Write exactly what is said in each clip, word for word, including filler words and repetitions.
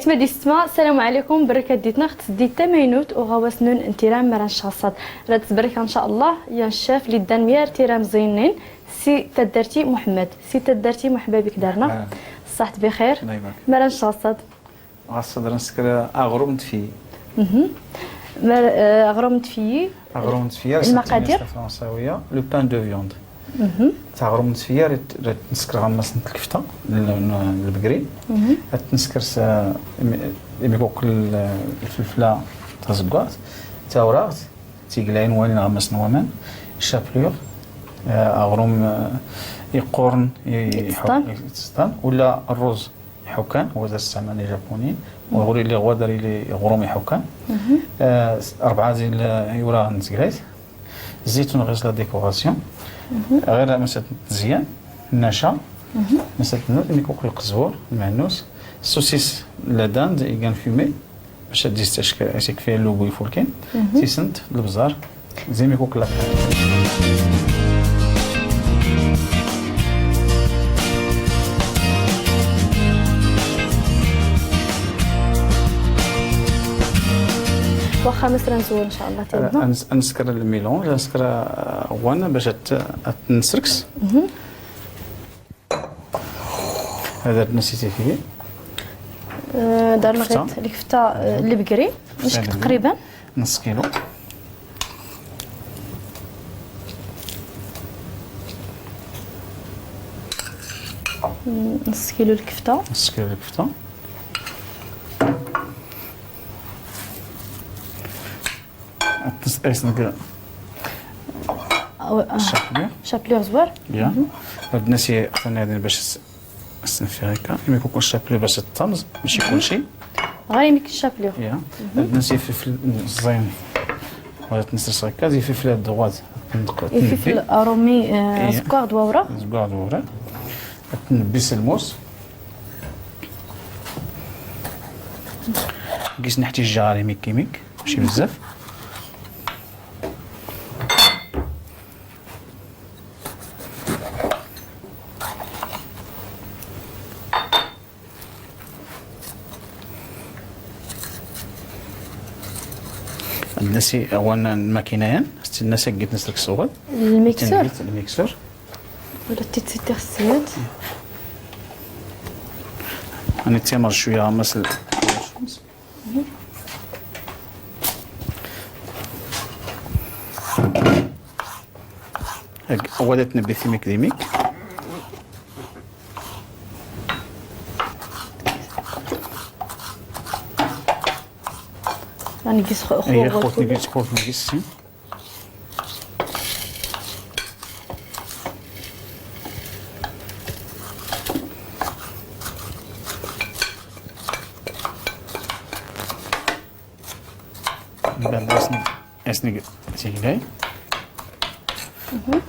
Tma d yessetma, ssalam ɛlikum, berrkat di tneɣt, di tamaynut uɣawas nnun n tiram mara ncɣaṣṣad. Rad sberrkeɣ, ncallah, yan ccaf li ddan myar tiram ẓiynnin, si taddart i Muḥemmed. Si taddart i, mreḥba bik darna. Ṣaḥt bixir. Mara ncɣaṣṣad. Ɣaṣṣad ra nsker aɣrum n tfeyyi. Mhm. Mar-, eh, aɣrum n tfeyyi. Aɣrum n tfeyyi, المقادير. Tafransawiya, le pain de viande. Mhm. Taɣrum n tfeyyi, rad, rad nsker ɣammas n tlekfta, n, n, n lbegri. Mhm. Rad nsker s, eh, imi, imi kuk l-, lfelfla tazeggaɣt, tawraɣt, tiglayin walin ɣammas n waman, chapelure, eh, aɣrum, eh, iqquren, i-, itseṭṭan. Itseṭṭan, wala rruz. Iḥukan, هو ذا استعمال اليابانيين، وغوري اللي غوادر اللي غرومي حكان. آه، أربعة ديال يورا نتقلايت. الزيتون غير لا ديكوراسيون. غير مسات تزيان، النشا. مسات نوت، ميكوك القزور، المعنوس. السوسيس لا داند، يكان فيمي. باش تجي تشك-، تكفي اللوغو يفولكين. تيسنت، البزار. زي ما يقول لك. واخا مصر نزول ان شاء الله تيبنا. أنس-، أنسكر الميلونج، أنسكر، آه، وانا باش أت-، أتنسركس. هذا نسيتي فيه. آه، دار الكفتة. الكفتة، آه، اللي بكري. مش تقريبا نص كيلو. مم، نص كيلو الكفتة. نص كيلو الكفتة. التس-، أيسن ك-، أو، آه. الشابلير. شابلير زوار. يا. هاد الناس ي-، خلينا هادين باش س-، سنفي هكا. ما يكونش شابلير باش الطمز، ماشي كلشي. غير يمكن شابلير. يا. هاد الناس يفلفل الزين. ولا تنسى هكا، زي فلفل هاد الدغوات. الفلفل أرومي، آه، زكار دواورة. زكار دواورة. نبي سلموس. قيس نحتي الجاري ميك كيميك، ماشي بزاف. الناس اولا الماكينه، يان الناس قلت نسلك الصوت. الميكسور. الميكسور. ولا تيتسيتي السيات. انا تيمر شويه غمس ال-، هاك، هو دا تنبي في ميك ديميك. راني قيس خو-، هي خو-، خوت خو-، نقيس، خوت نقيس، سي. من بعد اسني، اسني تيقلاي.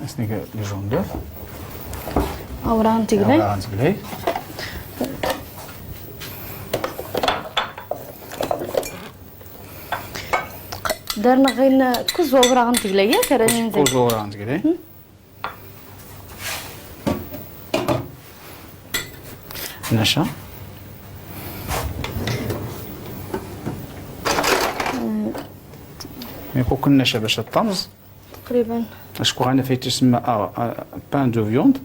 اسني لي جون دوف. اوراغ تيقلاي. اوراغ تيقلاي. دارنا غير كوز وراغ تيقلاي، ياك؟ راني كوز، نزيد. كوز وراغ تيقلاي. نشا. يكون كل نشا باش الطمز. تقريبا. اشكو غانا فيه تسمى، آه، آه، بان دو فيوند.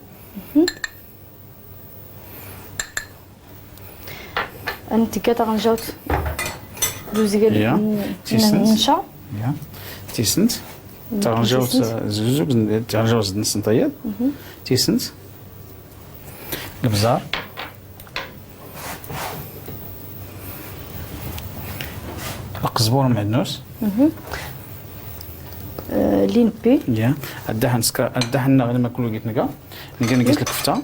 انت كتغنجاوت دوزي قال يا. تيسنت. نشا. يا. تيسنت. تغنجاوت تيسنت. زوزوك، تغنجاوت نص نطيب. تيسنت. البزار. القزبور معدنوس. آه، لين بي. يا. الدهن سكا، الدهن نغلي ما كله قيت نقا. نقا نقيس الكفتة.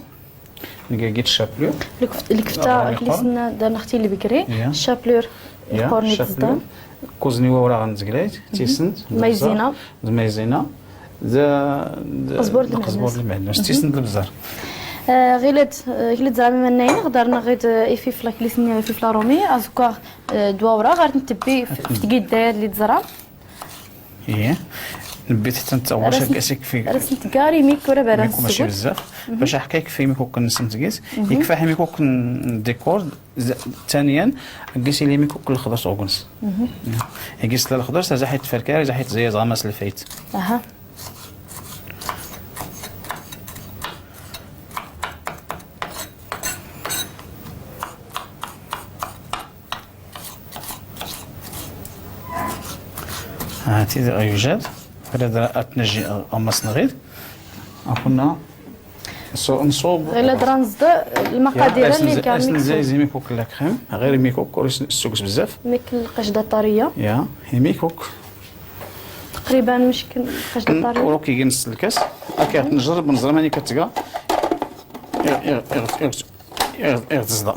نقا قيت الشابلو. الكفت-، الكفتة آه، كليسنا دار نختي اللي بكري. يا. الشابلور. يا، يقورني شابلور. بزدان. كوزني وورا غنزقلايت، تيسنت. مايزينا. مايزينا. ذا، ذا قزبور المعدنوس. قزبور المعدنوس. تيسنت البزار. آه، غيلت، آه، غيلت زعما منين، غدارنا غير، آه، إفيف لا كليسني، إفيف لا رومي، أزكواغ، آه، دواورا، غير نتبي في، في تقيد داير اللي تزرع. إيه. Nbit tent wac. Ar asent-, gis ikfi ar asent-gari mikura bara. Miku maci bzaf. Bac aḥka ikfi imikukken-nsen tgis. Ikfa imikukken n dikor. ثانيا, gis ili imikukken lexḍer s ugens. Gis la lexḍer, sa zaḥit tferkar, zaḥit zayaz ɣamas lfayt. Aha. Hati d ayujad. Hada dra at naji amas nɣid. Akuna so nṣub. Ɣila dra nẓd lmaqadir. Li kan zay zimikuk la crème. Ɣir imikuk ur is-, sugus bzaf. Mik lqajda ṭariya. Ya, imikuk. Taqriban mc lqajda ṭariya. Ur uki gin s lkas. Akka, njerreb nẓra mani katga. Iɣ, iɣ, iɣ, iɣ, iɣ, iɣ tẓda.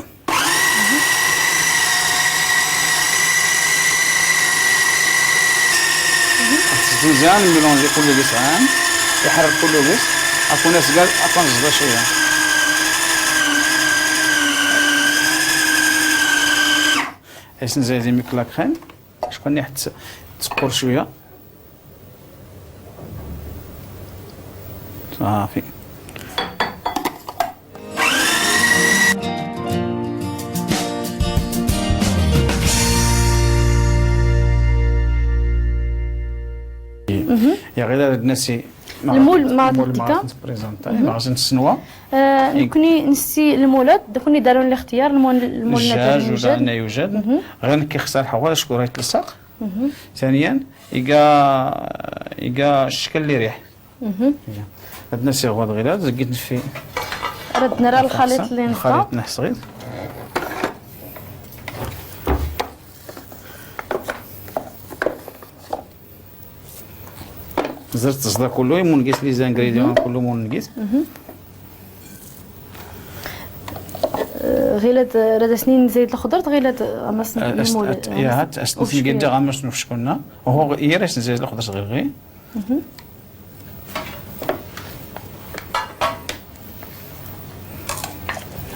Tizzenzi, nmilanji kullu gis ɛan, iḥerrek kullu gis, akun asgal, akun ẓda cwiya. Isnzay zimik la crème, acku niḥ tt-, tseqqur cwiya. صافي. يا غير هاد الناس، المول ما المول ما تلقى. غادي نبريزونطي، ما غادي نسنوا. آه، نكوني نسي المولات، نكوني داروا الاختيار، المول، المول الجاج ولا يوجد. غير كيخسر حوايج كره يتلصق. ثانيا، يلقى، يلقى الشكل اللي يريح. هاد الناس يغوض غير هاد، زكيت نفي. رد نرى الخليط اللي نبقى. الخليط نحس غير. زرت الزدا كله، يمون قيس لي زانغريديون كله مون قيس. آه، غيلة، آه، راه سنين نزيد الخضر، غيلة، آه، غمس آه، أست-، نمول، أت-، يا غمس هات، أست-، وش نسمي قد فيها؟ غمس نفشكونا. وهو غ-، يا ريت نزيد الخضر صغير غير.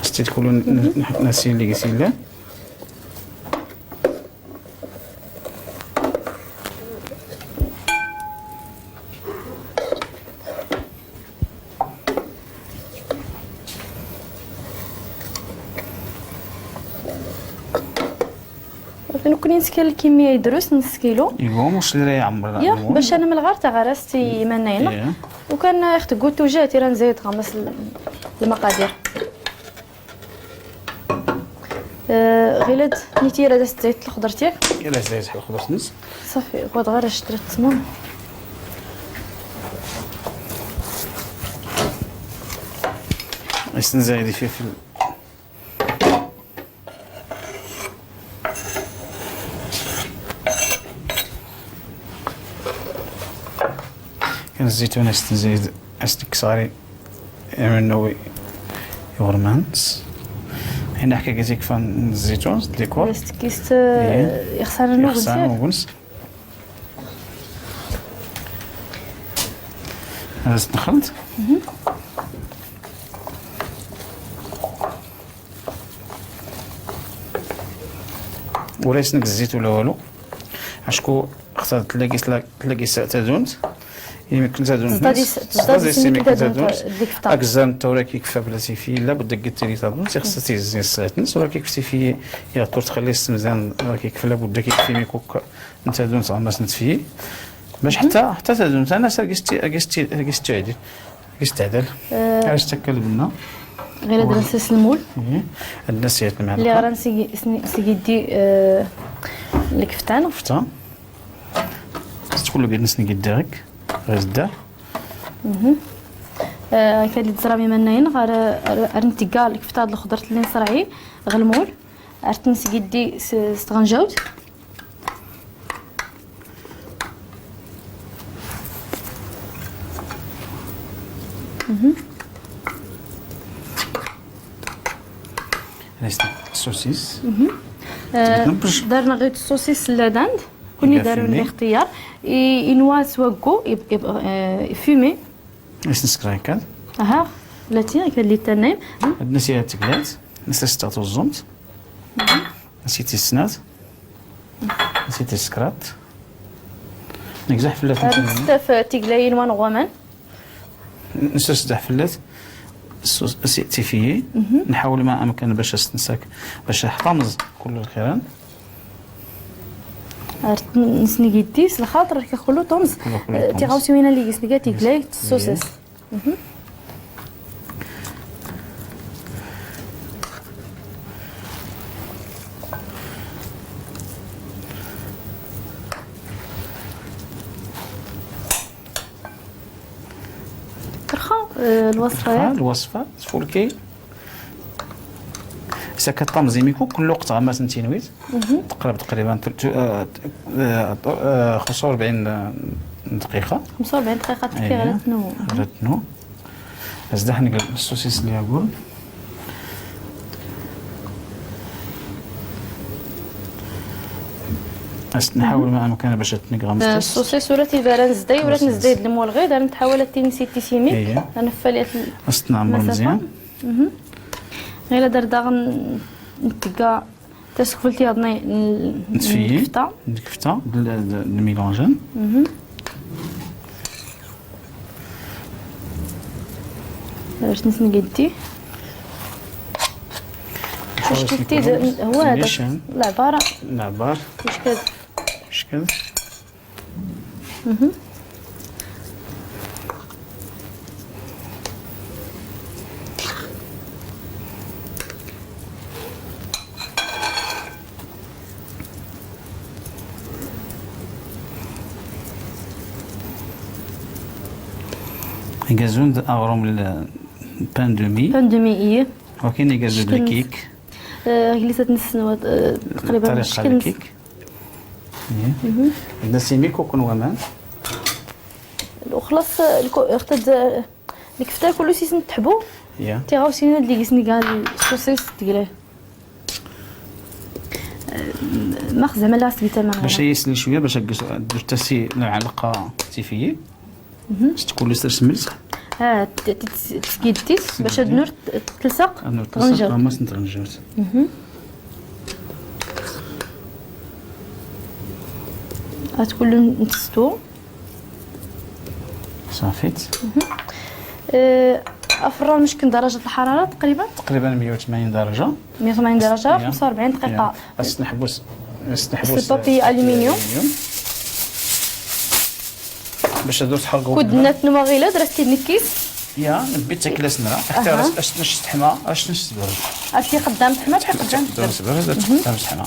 أستيد كلو ن-، نح-، نسيلي قسيلة. نكوني نسكر الكمية يدرس نص كيلو. يقوم وش اللي يعمر يا، الأول؟ باش أنا من الغار تاع غرستي ما ناينة. إيه. وكان يخت قلت وجهتي راه نزيد غمس ال-، المقادير. آه، غيلد نيتي راه دازت زيت الخضر تاعك. إلا زيت الخضر نص. صافي، هو دغيا راه شدرت السمن. يسن زايد فلفل. كان الزيتون استزيد، استكساري، يعني، انه يغرمانس. هنا حكا قلت لك فان الزيتون، ديكور. بس كيست، إيه. يخسر النوغ يخسر بزاف. النوغ. هذا الزيت نخلط. ولا يسنك الزيت ولا والو. اشكو اختار تلاقي سلا-، تلاقي سا-، تادونت. يمكن تادونت تزداد ناس. يس-، تزداد تزداد يس يمكن يمكن تادونت تادونت. ديك فطار. اكزان تورا كيكفى بلا سيفي، لا بد قلت لي تادونت، خصها تيزين الساعات نص، ولا كيكفي سيفي يا طول تخلي السمزان، ولا كيكفي لا بد كيكفي ميكوك. انت تادونت غمس نتفي. باش حتى، حتى تادونت انا سا قستي، قستي، قستي عدل. يستعدل. آه. علاش تاكل البنه؟ غير هذا نسيس المول. إيه. عندنا سيات المعلقه. اللي غير نسي-، سني-، سيدي، آه، الكفتان. كفته. تقول له بان سني قداك. غير زدا. آه، كان اللي تزرامي منين، غير، غير، غير نتيقا الكفته هاد الخضر اللي نصرعي، غير المول. عرفت نسي قدي س-، ستغنجاوت. مهم. هاي السوسيس. مهم. آه، دارنا غير السوسيس اللاداند. كوني داروا الاختيار. إي-، إنوا سواقو، يب-، يب-، آه، فيمي. نسكراي كان. أها، لاتي، كان لي تنايم. عندنا سيرة تقلات، نسيت ستات والزومت. نسيت السنات. نسيت السكرات. نكزح فلات. هاد نتستا في تيقلايين وان غومان. نسس دح فلات. الصوص سي تيفيي. نحاول ما امكن باش استنساك، باش احتمز كل الخيران. عرفت نسني قديس الخاطر كيخلو طمز. كيخلو طمز. تيغاوسي وين اللي يسني قاتي بلاي الصوصيس. ترخى، آه، الوصفة. ترخى الوصفة، تفولكي. إذا كطمزي ميكو، كل وقت غمس نتينويت. تقريبا، تقريبا، تل-، تو-، آه، آه، آه، خمسة وأربعين دقيقة. خمسة وأربعين دقيقة تكفي غير تنو. غير تنو. هز دحن السوسيس اللي يقول. أس-، نحاول ما أمكن باش تنقرا مستس. السوسيس ولا تيبان زداي ولا السوسيس. نزداي د المول غير، دار نتحاول تي نسيت تيسيمي. إيه. أنا فاليت ال-، أس نعمر المسافة. مزيان. غير دار داغن نتقا تسكفلتي هاد ني-، ن-، نتفيي. نكفتة. نكفتة بال-، الميلونجين. باش نسنقدي. واش كنتي د-، هو هذا. نيشان. العبارة. العبار. واش كد-، واش كد-، يقازون د أغروم ال pain de mie. Pain de mie، إيه. وكاين يقازون د الكيك. آه، جلسة نص سنوات، آه، تقريبًا الطريقة شكل الكيك. إيه. عندنا سيمي كوكون ومان. وخلاص، آه، الكو-، اختد، آه، الكفتة كله سيسن تحبو. يا. تيغاو سينا اللي قسني قال السوسيس تقلاه. آه، ما خزعما لا سبيتا ما باش غير. يسلي شوية، باش أقص-، درت سي العلقة تيفيي. مهم. شتكون لي سير سميت؟ اه، ت-، ت-، تسكيديس باش هاد النور ت-، تلصق. النور تلصق، غنجر. راه ما سنت غنجرت. مهم. غتكون لون نتستو. صافيت. مهم. آه، افران مشكل درجة الحرارة تقريبًا؟ تقريبًا مية وثمانين درجة. مية وثمانين درجة، يا. خمسة وأربعين دقيقة. يا. أس نحبس، أس نحبس، البابي آه، ألومنيوم. ألومنيوم. باش هادو تحرقو كود بالماء. الناس نما غيلا درت كي نكيس. يا، نبيت تاكل سنرا. حتى أها. راس، أش نش تحمى، أش نش تبرد. أش يقدم تحمى، تحمى تقدم تبرد. تبرد، تقدم تحمى.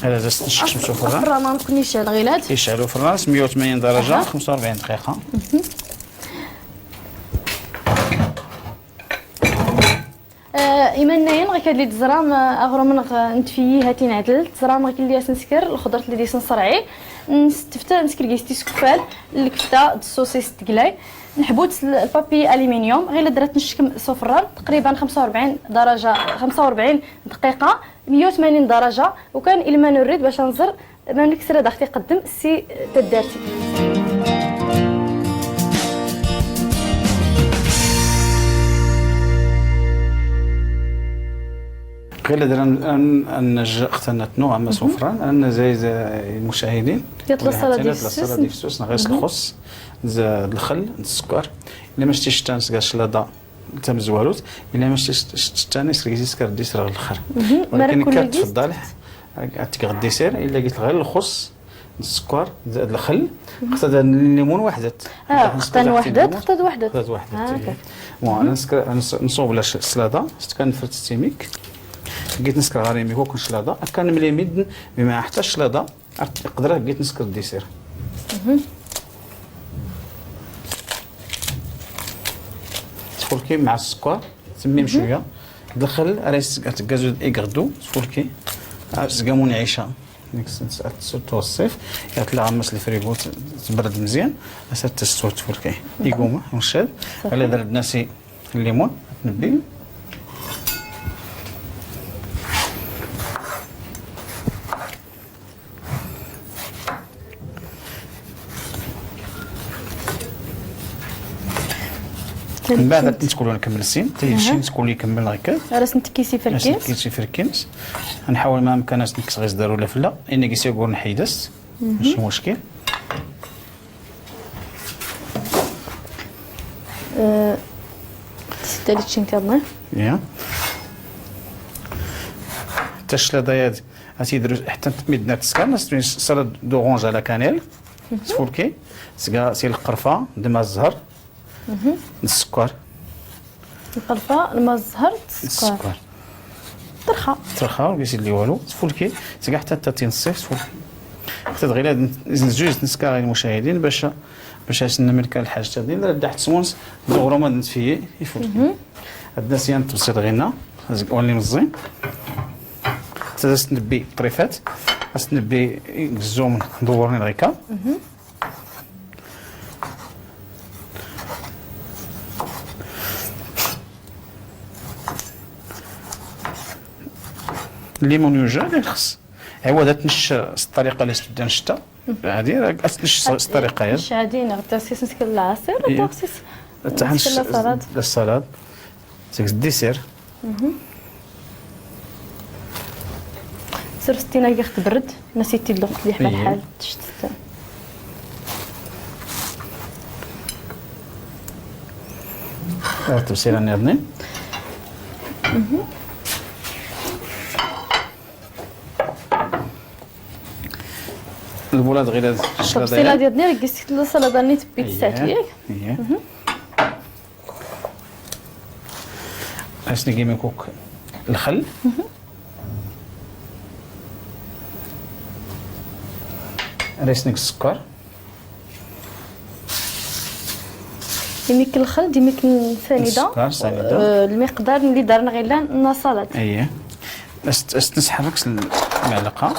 هذا زاست نشكشم شوف الفران. الفران ما نكونيش الغيلات. يشعلوا الفران مية وثمانين درجة، أها. خمسة وأربعين دقيقة. آه، إيمان ناين، غيك هاد لي تزرام، آه، أغرو من غ-، نتفيي هاتين عدل، تزرام غيك اللي أسنسكر، الخضرة اللي ديسن صرعي، نستفتا نسكر كيستي سكفال، الكفتة، الصوصيس تقلاي، نحبوت ال-، البابي ألومنيوم، غير اللي درت نشكم سفران، تقريبًا خمسة وأربعين درجة، خمسة وأربعين دقيقة، مية وثمانين درجة، وكان إلما نريد باش نزر ما نكسر هذا اختي قدم سي تدارتي. غير درا ان، ان، ان نج اختنا تنو عما سفران، ان زي، زي المشاهدين. يطلع الصلاة ديال السوس. الصلاة ديال السوس، نغيس الخص، ز-، الخل، السكر. الا ما شتيش تانس كاع شلاضة، تمزوالوت، الا ما شتيش تاني سرقيزي سكر دي سرغ الاخر. مهم. ولكن مارك كات كل في الضالح، عتيك غدي سير، الا قلت غير الخص، السكر، زائد الخل، خصها الليمون وحدة. آه، خصها خصها وحدة، الليمون. خصها وحدة. خصها وحدة. آه، إيه. هكا. بون، أنا نسك-، نص-، نصوب لاش سلاطة، شفت كان فرت التيميك. لقيت نسكر غاري ميكو كون شلاطة، كان ملي ميدن بما حتى الشلاطة، قدرة لقيت نسكر الديسير. مهم. تفولكي مع السكر، تميم شوية. دخل، راه يس-، تكازو إيكغدو، تفولكي. آه، زكامون عيشة. ديك السنة ساعة سورتو الصيف، يعطي لها غمس الفريغو ت-، تبرد مزيان، عسى تستوى تفركي. يقوم ونشال. صافي. على درد ناسي الليمون، تنبي. Mbeɛd ad tent-kul nkemmel sin, tayci tent-kul ikemmel ɣikan. Ar as-ntekki s iferkin. Ar as-ntekki s iferkin. Nḥawel ma amkan ad as-nekkes ɣiz darula fella, inna gis igur nḥides. Maci muckil. Euh, tali tcinkaḍ, non? Ya. Taclada yad, ad tidru, ḥtta midna teskan, ad s-twin salade d'orange à la cannelle. Tfulki, sga si lqerfa, d ma zzher. D ssukar. Lqerfa, lma zzher, d ssukar. Ssukar. Terxa. Terxa, ur gis illi walu. Tfulki, tga ḥtta ta tinṣift, tfulki. Ḥtta tɣila nzuz nska ɣer lmucahidin, bac, bac as-nmelk lḥaǧ ta din, da ḥtta smuns, d uɣrum ad ntfiyi, ifulki. Adna syan tebsiḍ ɣina, azg wali meẓẓi. Ḥtta as-tnebbi ṭrifat, as-tnebbi gzum d uɣurni ɣika. Limon yuja, ad nxes. Aywa, da tnec s ṭṭariqa li s-tedda nect-a. Hadi, ad tnec s ṭṭariqa-ya. Nec hadi, neɣ taxsis nskella lɛasir, taxsis nskella ṣṣalad. Ṣṣalad. Seg ddisir. Sers tina gix tberd, ma si tid lweqt di ḥma lḥal tcettet. Ar tebsira nniḍnin. Lbulad ɣilad. Tebsira nniḍnin, gis tella ṣṣalada-nni tebbi-tt sat, yak? Ad as-neg imikuk lxel. Ad as-neg sskeṛ. Imik lxel, d imik n sanida. Sskeṛ, sanida. Euh, lmiqdar li darn ɣilad n ṣṣalad. Ad as-t-, ad as-t-nesḥerrek s lmeɛlaqat.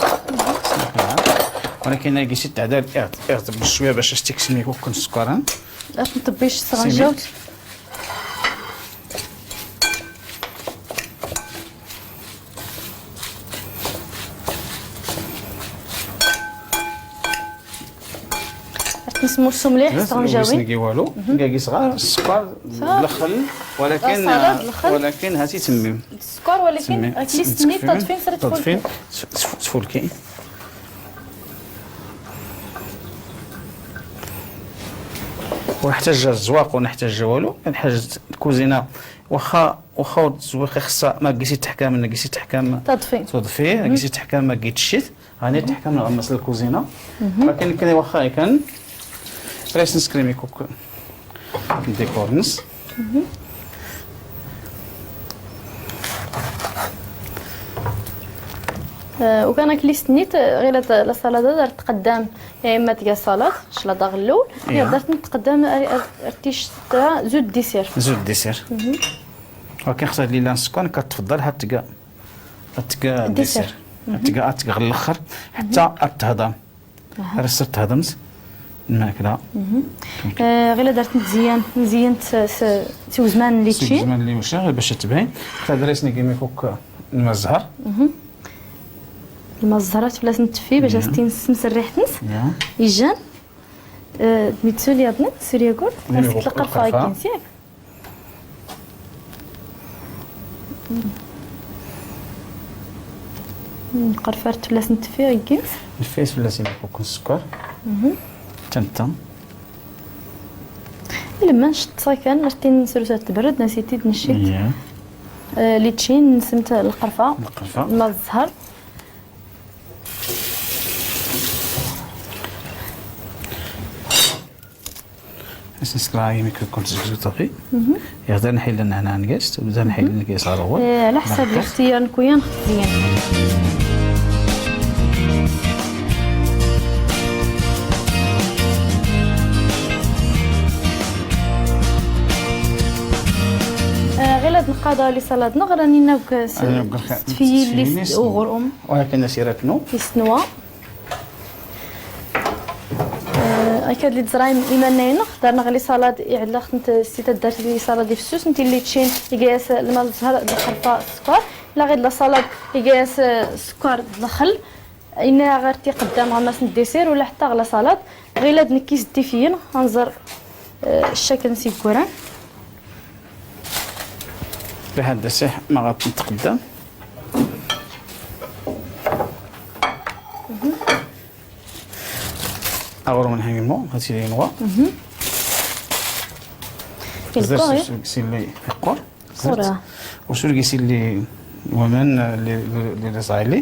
Walakin agi si tɛdal iɣ-, iɣ-, tebbi cwiya bac ad as-tiks imikuk n sskeṛ. Ad as-nṭebbi s tɣenjawt. Ad t-nesmusu mliḥ s tɣenjawin. Ur gis ngi walu. Gagi sɣar, sskeṛ, lxel, walakin, la salade, lxel. Walakin hati temmim. Sskeṛ, walakin temmim. Akli s-nni, tadfin, sra tfulki. Tadfin, s-, s-, tfulki. ونحتاج الزواق ونحتاج والو، نحتاج الكوزينة. واخا، واخا ور تزويق خصها، ما قيسي تحكام، ما قيسي تحكام. تضفي. تضفي، ما قيسي تحكام، ما قيت الشيت. هاني تحكام نغمس للكوزينة. ولكن كان واخا كان بريس نسكريمي كوك. ديكور نس. آه، وكان كليست نيت، آه، غير هاد لا سالاد هذا تقدم، يا اما تلقى سالاد، شلا داغ الاول، يا درت نتقدم، آه، آه، ارتيش تاع زود ديسير. زود ديسير. ولكن خصها ليلان سكون كتفضل حتى تلقى، حتى تلقى ديسير. ديسير. حتى تلقى، حتى تلقى الاخر، حتى تهضم. رسلت هضمت الماكلة. آه، غير درت نزيان، نزينت س-، س-، سوزمان اللي تشين. سوزمان اللي مشى، غير باش تبين. خدريتني كيما يكوك الماء الزهر. الماء الزهر تبلاس نتفي باش استين سمس الريحة نس. يجان. آه، ميتسولي أظن، سوريا قول. نسيت القرفة. القرفة. قرفة فلاس نتفي غيكينس. نفيس فلاس يمكن السكر. تنتم. إلا ما نشط كان، مرتين نسرو تبرد، نسيتي نشيت. آه، لي تشين، نسمت القرفة. القرفة. الماء الزهر. اسنسكراي ميكرو كنت زوزو طفي. يغدا نحيل لنا هنا نقيس، وبدا نحيل نقيس على الأول. إيه، على حسب الاختيار نكويا نخزين. آه، غير هاد نقاضة لي سالاد نغراني نوك س-، أنا نوك س-، تفيلي س-، أغرم. ولكن سيرتنو. يسنوا. آه، هكا اللي تزرايم إيمان ناينخ، دارنا غلي صالاد، يعلق نت ستة دارت لي صالاد يفسوس، نتي اللي تشين، يقيس الماء الزهر، الخرفة، السكر، لا غير لا صالاد، يقيس السكر، الخل، إنا غير تي قدام غمس الديسير ولا حتى غلا صالاد، غير لاد نكيس الديفيين، غنزر، آه، الشكل نسي كوران. Lḥal da siḥ ma ɣa tqeddam. Aɣrum n ḥimimo, ha tili nwa. Zdat. Yeqqur, eh? Ur surgi silli yeqqur. Yeqqur, ah. Ur surgi silli waman, eh, li, li, li, li ẓayli.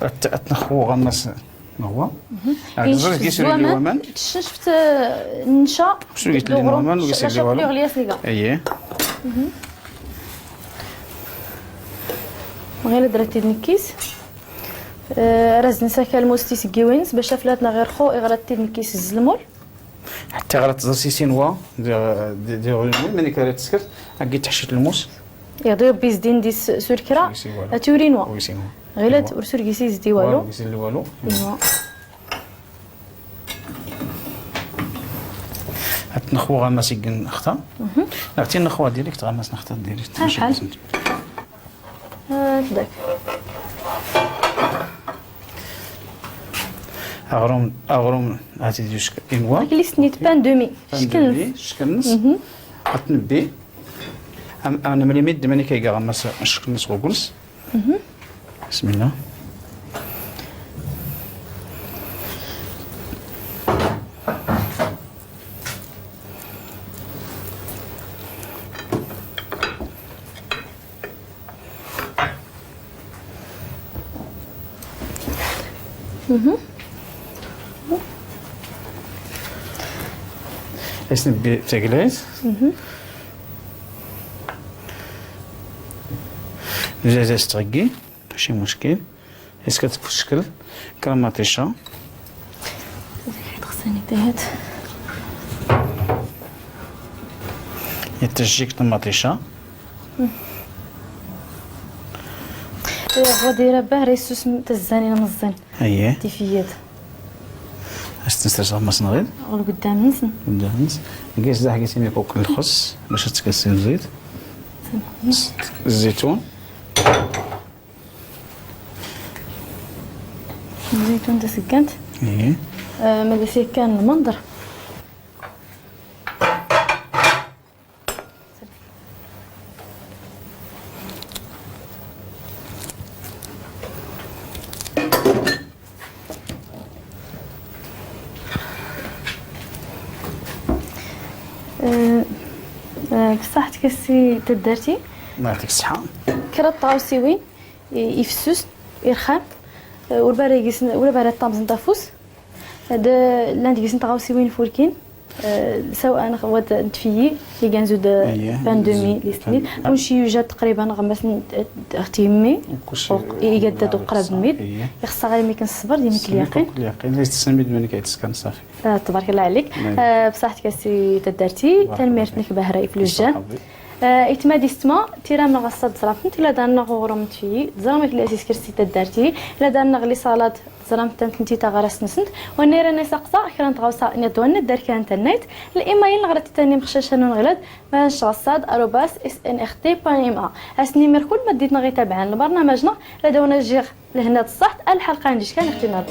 At, at nxu ɣammas nwa. Ah, yenci zdat gis waman. Tecnceft, eh, nca. Ur surgi silli waman, ur surgi silli walu. Aye. Ɣilad ra t-id-nekkis. Eh, ra s-d-nsakal lmus tisggiwin-ns, bac aflat-nneɣ irxu, iɣ ra t-id-nekkis zlmul. Ḥetta iɣ ra tẓer s isinwa, di, di, di ɣlmul, mani kra tskert, agi tḥcit lmus. Iɣ d-yubbi zdin di s-, s urkra, s isinwa. At uri nwa. Ur isinwa. Ɣilad, ur surgi s-izdi walu. Walu, ur isinwa walu. Inwa. At nxu ɣammas iggen xta. Neɣ tin nxu direct, ɣammas nxta direct. Ah, ḥal. Ah, dak. Aɣrum, aɣrum, hati d yusk inwa. Ak list-nni d pain demi. Pain demi, cckel-nnes. Cckel-nnes. At nebbi. Am, am nemlimit d mani kay ɣammas cckel-nnes ɣ ugnes. Bismillah. As nebbi taglayt. Nzaz-as tɣeggi. Maci muckil. Est-ce que tfeckel kra maṭica? Xsani tehet. Yettejjik tmaṭica. Huwa dayra bah ra yessusem tazzanin meẓẓin. Aye. Tifiyat. As-tt-nsers ɣer mass-nneɣ. Ɣer lqeddam-nsen. Lqeddam-nsen. Gis dax gis imi kuk lxes, bac ad tkasin zzit. Zzitun. Zzitun taseggan. Ihi. Eh, ma d as-yakkan lmenḍer. Eh, eh, bṣaḥ tkessi taddarti. Ma yeɛṭik ṣṣeḥḥa. Kra n tɣawsiwin. I-, ifessus, irxam, eh, ur bara gis-, ur bara ṭṭamẓen afus. D-, llant gis-sen tɣawsiwin fulkin, eh, sawa neɣ wa d tfiyyi, li gan zud, eh, pain demi, list-nni. Kunci yujad taqriban ɣer mass n, eh, ɣ tyemmi, iga-d uqrab n midd. Ixṣṣa ɣir mi kan ṣṣber, d imik lyaqin. Lyaqin, la yestasmi d mani kay teskan ṣafi. Ah, tbarek Allah ɛlik. Ah, bṣaḥ tkessi taddarti, tanemmirt-nnek bahra iflujjan. Ah, aytma d yessetma, tira-nneɣ ass-a teẓram-tent, illa darnneɣ uɣrum n tfiyyi, teẓram akken as-isker si taddarti, illa darnneɣ les salades, teẓram-tent netta taɣarast-nsent, wa nniran as-aqsa, kra n tɣawsa, niḍ wa nniḍ dar kra n tannayt, l-email-nneɣ ɣer titannim xcaca n unɣilad, ma ncɣaṣṣad, arobase S N R T point M A. Ass n imir kul ma ddit-nneɣ itabɛen lbarnamaj-nneɣ, la daw-nneɣ jiɣ Lehna d ṣṣeḥt, a lḥalqa n ǧic kan ixtinar.